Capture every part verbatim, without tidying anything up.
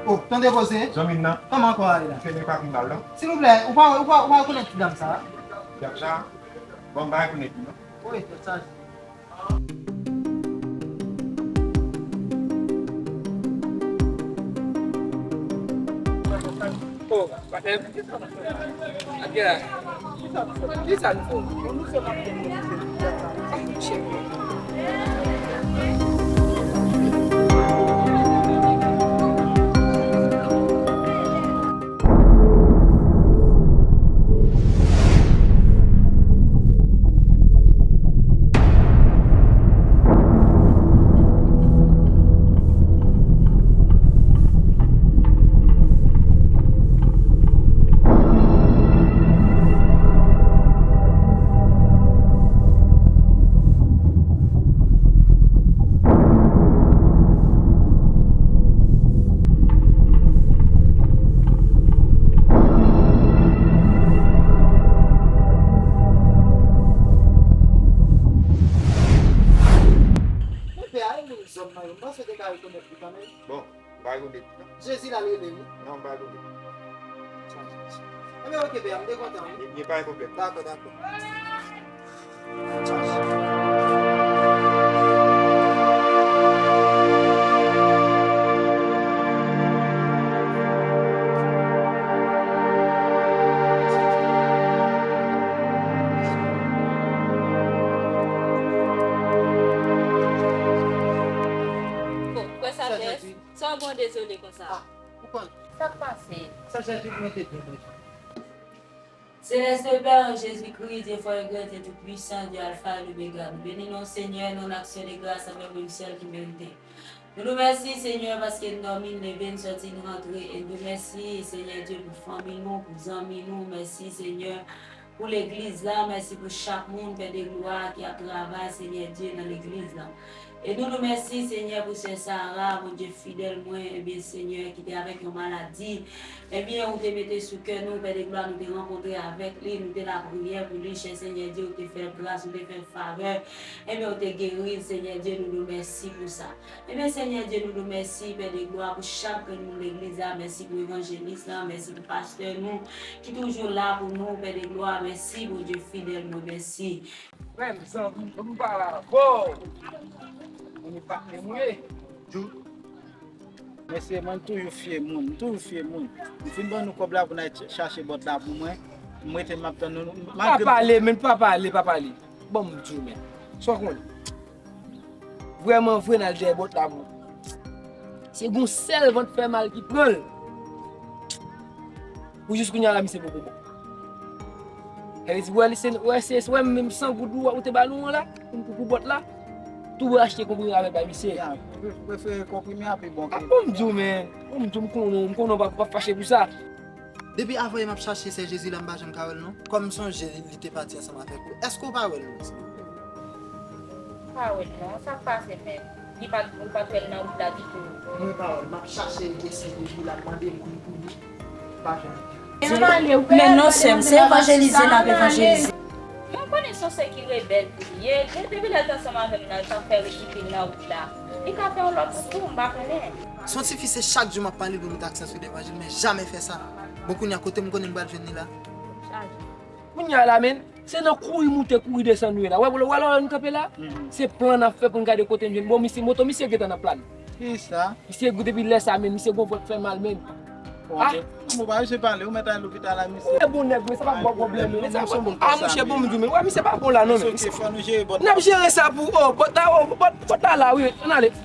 Oh, tande koze. Zanmi m nan. Kòman kò a ye la? Misye gen pa pi mal non. Silvouplè, ou pa, ou pa, ou pa rekonèt ti dam sa a? Dam sa a? Bon, m pa rekonèt li non. Wi, tèt chaje. Oh, patnè m. Gade la. Kisa, kisa n fè? Bon, m pa rekonèt li kanmenm. Jezi l al rele wi. Non, m pa rekonèt li. Ebyen, oke, pè, m te kontan wi. Li, li pa gen pwoblèm. Dakò, dakò. Bon, frè Satès, sa w bon dezole konsa? Ah, ou konn. Sa k pase? Sa Jezi mete byen mwen. Céleste Père, en Jésus-Christ, Dieu fort et grand, Dieu tout-puissant, Dieu Alpha et l'Oméga. Nou beni non w, Senyè, nou nan aksyon de gras anvè w menm sèl ki merite. Nou di w mèsi, Senyè, paske n dòmi, n leve, n sòti, n rantre. E n di w mèsi, Senyè Dye, pou fanmi nou, pou zanmi nou. Mèsi, Senyè, pou legliz la. Mèsi pou chak moun, Pè de glwa, ki ap travay, Senyè Dye, nan legliz la. E nou di w mèsi, Senyè, pou sè Sara, Bondye fidèl mwen, ebyen, Senyè, ki te avèk yon maladi. Ebyen, ou te mete sou kè nou, Pè de glwa, nou te rankontre avèk li, nou te lapriyè pou li, chè Senyè Dye, ou te fè l gras, ou te fè l favè. Ebyen, ou te geri l, Senyè Dye, nou di w mèsi pou sa. Ebyen, Senyè Dye, nou di w mèsi, Pè de glwa, pou chak grenn moun legliz la. Mèsi pou evanjelis la, mèsi pou pastè nou, ki toujou la pou nou, Pè de glwa. Mèsi, Bondye fidèl mwen, mèsi. Frè m, zanmi m, pou m pale avè w. Moun patnè m ye. Djou. Mesye, mwen, m toujou fye moun. M toujou fye moun. M fin ban nou kòb la pou n al ch-, chache bòt la pou mwen. M rete, m ap tann nou. Pa pale, men, pa pale, pa pale. Bon, m di w, men. Sa w konnen. Vrèman vre, n al dèyè bòt la pou. Se gon sèl vant fè mal ki pran l. Pou jis kounye a la, misye poko bon. Sa vle di, wè, li se, wè, se, wè, menm san goud ou, ou te ba nou an la, pou, pou, pou bòt la, tou achte konprime avè l bay misye. Ya, pre-, prefere konprime a pi bon ke. Ah, bon, m di w, men, bon, m di w, m konnen, m konnen w p ap, p ap fache pou sa. Depi avan yè m ap chache sè Jezi la, m pa janm ka wè l non. Kòm m sonje li te pati ansanm avèk ou. Èske w pa wè l non, silvouplè? Pa wè l non, sa k pase menm? Li pa t, ou pa t wè l nan wout la ditou? Mwen pa wè l, m ap chache l isi, depi l ap mande moun pou li, m pa jwenn li. Men non, sè m, se evanjelize n ap evanjelize. Mwen konnen se yon sè ki rebèl li ye, depi lè l t ansanm avè m nan, l t ap fè ridikil nan wout la. Li ka fè yon lòt wout tou, m pa konnen. Se yon tifi, se chak jou m ap pale l pou l met aksan sou levanjil, men jamè fè sa. Bon, kounye a, kote m konnen m pral jwenn li la? Kounye a la, men, se nan kouri moute, kouri desann nou ye la. Wè, wè, wè, lè nou kanpe la, se plan n ap fè pou n gade kote n jwenn. Bon, misye, moto misye gentan nan plan. Kisa? Misye, depi lè sa, men, misye gon vant fè mal, men. Bon, ah, bon, pa jwe pale, ou mèt al lopital la, misye. Ou se bon nèg, men, se pa bon pwoblèm, men. Ah, monchè, bon, m di w, men. Wè, misye pa bon la, non, men. N ap jere sa pou, oh, bòt la, oh, bòt, bòt la, la, wi, ann ale.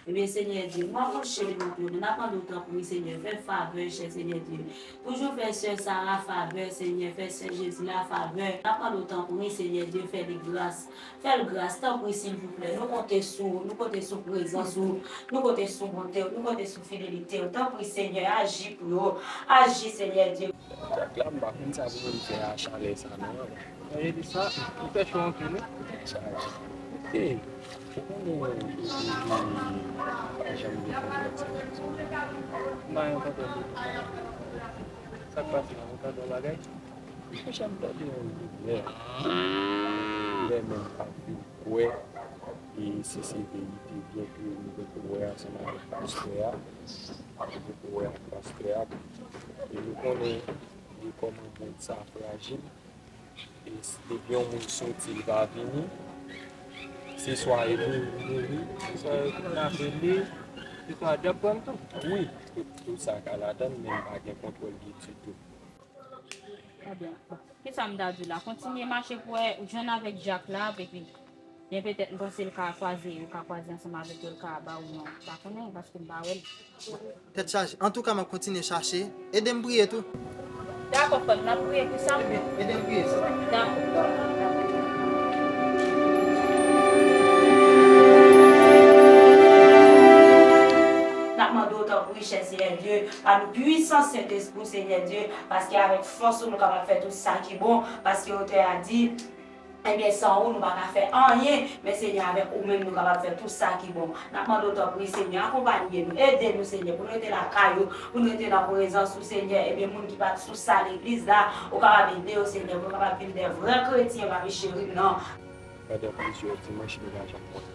Ebyen, Senyè Dye, nou ap monche devan twòn ou, n ap mande w tanpri, Senyè, fè favè, chè Senyè Dye. Toujou fè sè Sara favè, Senyè, fè sè Jezi la favè. N ap mande w tanpri, Senyè Dye, fè li gras. Fè l gras, tanpri, silvouplè. Nou konte sou ou, nou konte sou prezans ou, nou konte sou bonte w, nou konte sou fidelite w. Tanpri, Senyè, aji pou yo. Aji, Senyè Dye. Chak la, m pa konn sa pou moun fè a chalè sa, non. Evanjelis sa, li fè cho anpil, wi. Li chaje. Hey, ou konnen, ou konnen, pa janm gen kontrè sa. M pa gen kontrè. Sa k pase la, ou tande yon bagay? Ou janm tande yon nouvèl. Nouvèl menm pa vin kwè. E Si se verite, byenke nou poko wè ansanm avèk pastè a, nou poko wè ak pastè a, e nou konnen li kòman moun sa frajil, e s- depi yon moun soti, li pa vini, se swa e mouri, mouri, se swa yo kidnape li, se swa djab pran l tou. Wi, tout, tout sa ka ladan l, men m pa gen kontwòl li ditou. Ebyen, bon. Kisa m ta di w la? Kontinye mache pou wè, ou jwenn avèk Jak la, epi byen petèt m panse l ka kwaze, ou ka kwaze ansanm avèk yo, l ka ba w yon, m pa konnen, paske m pa wè l. Tèt chaje. Antouka, m ap kontinye chache. Ede m priye tou. Dakò, frè m, n ap priye pou sa. Ede, ede m priye, sè. Dakò. N ap mande w tanpri, chè Senyè Dye, ba nou pwisans Sentespri w, Senyè Dye, paske avèk fòs ou nou kapab fè tout sa ki bon, paske otè a di, ebyen, san ou, nou pa ka fè anyen, men Senyè, avèk ou menm, nou kapab fè tout sa ki bon. N ap mande w tanpri, Senyè, akonpaye nou, ede nou, Senyè, pou nou rete lakay ou, pou nou rete nan prezans ou, Senyè, ebyen, moun ki pa t sou sa legliz la, ou kapab ede yo, Senyè, pou yo kapab vin de vrè kretyen, papi cheri m nan. Pandan plizyè dimanch, nou pa janm konn.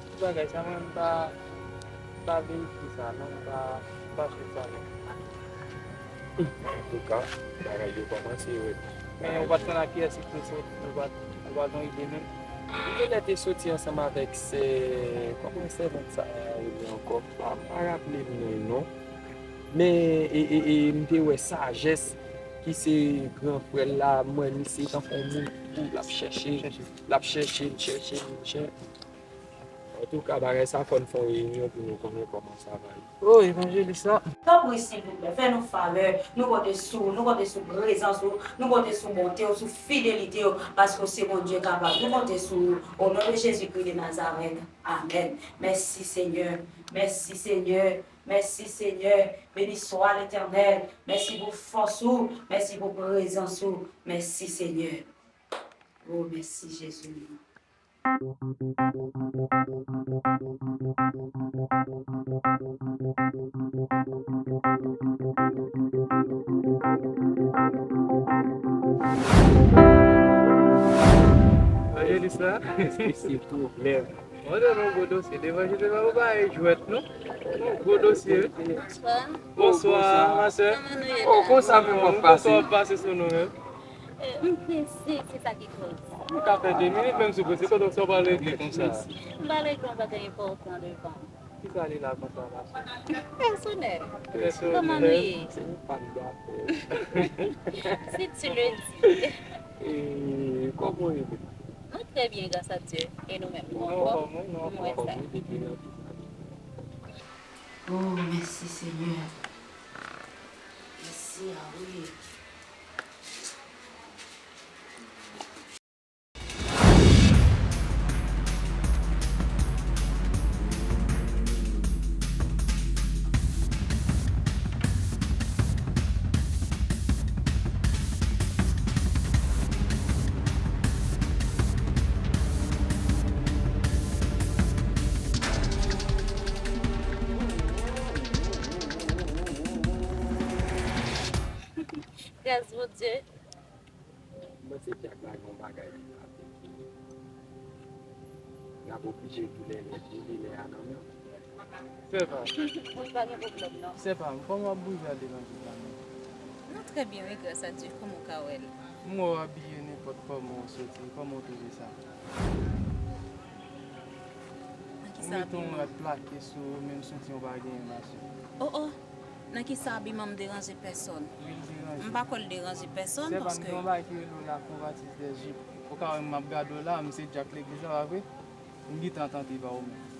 Ti bagay sa, mwen, m pa, m pa verifye sa, non, m pa, m pa swiv sa, non. Antouka, bagay yo kòmanse rèd. Men ou pa t konn ak kiyès li te soti, ou pa t, ou pa t gen ide menm. Li genlè te soti ansanm avèk sè, kòman sèvant sa a rele ankò? M pa, m pa raple m non l, non. Men, e, e, e, m te wè Sajès, ki se gran frè l la, m wè misye tankou yon moun fou, l ap chèche, l ap chèche, l chèche, l chèche. Antouka, bagay sa fò n fè yon reyinyon pou nou konnen kòman sa va ye. O, evanjelis la. Tanpri, silvouplè, fè nou favè. Nou konte sou ou, nou konte sou prezans ou, nou konte sou bonte w, sou fidelite w, paske w se Bondye kapab. Nou konte sou ou. O non de Jezikri de Nazarèt. Amèn. Mèsi, Senyè. Mèsi, Senyè. Mèsi, Senyè. Beni swa Letènèl. Mèsi pou fòs ou. Mèsi pou prezans ou. Mèsi, Senyè. O, mèsi, Jezi. Evanjelis la? Eske se pwoblèm? Mwen te nan gwo dosye. Levanjelis la, ou pa e jwèt, non? Yon gwo dosye, wi. Bonswa. Bonswa, ma sè. Kòman nou ye la? O, konsa menm w ap pase. Konsa w ap pase sou nou menm? Eh, m prese, se sa ki koz. M ka fè de minit menm si w prese, pandan sa w pa regle konsa. M pa regle yon bagay enpòtan devan m. Kisa li la konsa, ma sè? Pèsonèl. Pèsonèl. Kòman nou ye? Se yon pa m gate. Si tu le dis. E, kòman w ye menm? Nou trè byen, gras a Dye. E nou menm, nou anfòm? Nou anfòm, wi, depi nan. Oh, mèsi, Senyè. Mèsi, ah wi. Gras Bondye. M panse Dyak la gen yon bagay li ka fè ki n ap oblije di lè, lè, di li lè a nan men w. Sè pa m. Mwen pa gen pwoblèm, non. Sè pa m, kòman w ap bouje al devan Dyak la menm? Nou trè byen, wi, gras a Dye. Kòman w ka wè l? M wè w abiye nenpòt kòman w soti. Kòman w twouve sa? Ou mete yon rad plake sou ou, menm soutyen w pa genyen, ma sè. Oh, oh. Nan kisa abiman m deranje pèsòn? Wi, l deranje. M pa kwè l deranje pèsòn, paske. Sè pa m, gen yon bagay ki rele w la convoitise des jupes. Ou ka wè m ap gade w la, m se Dyak legliz la, pa vre? M gentan tante ba ou menm.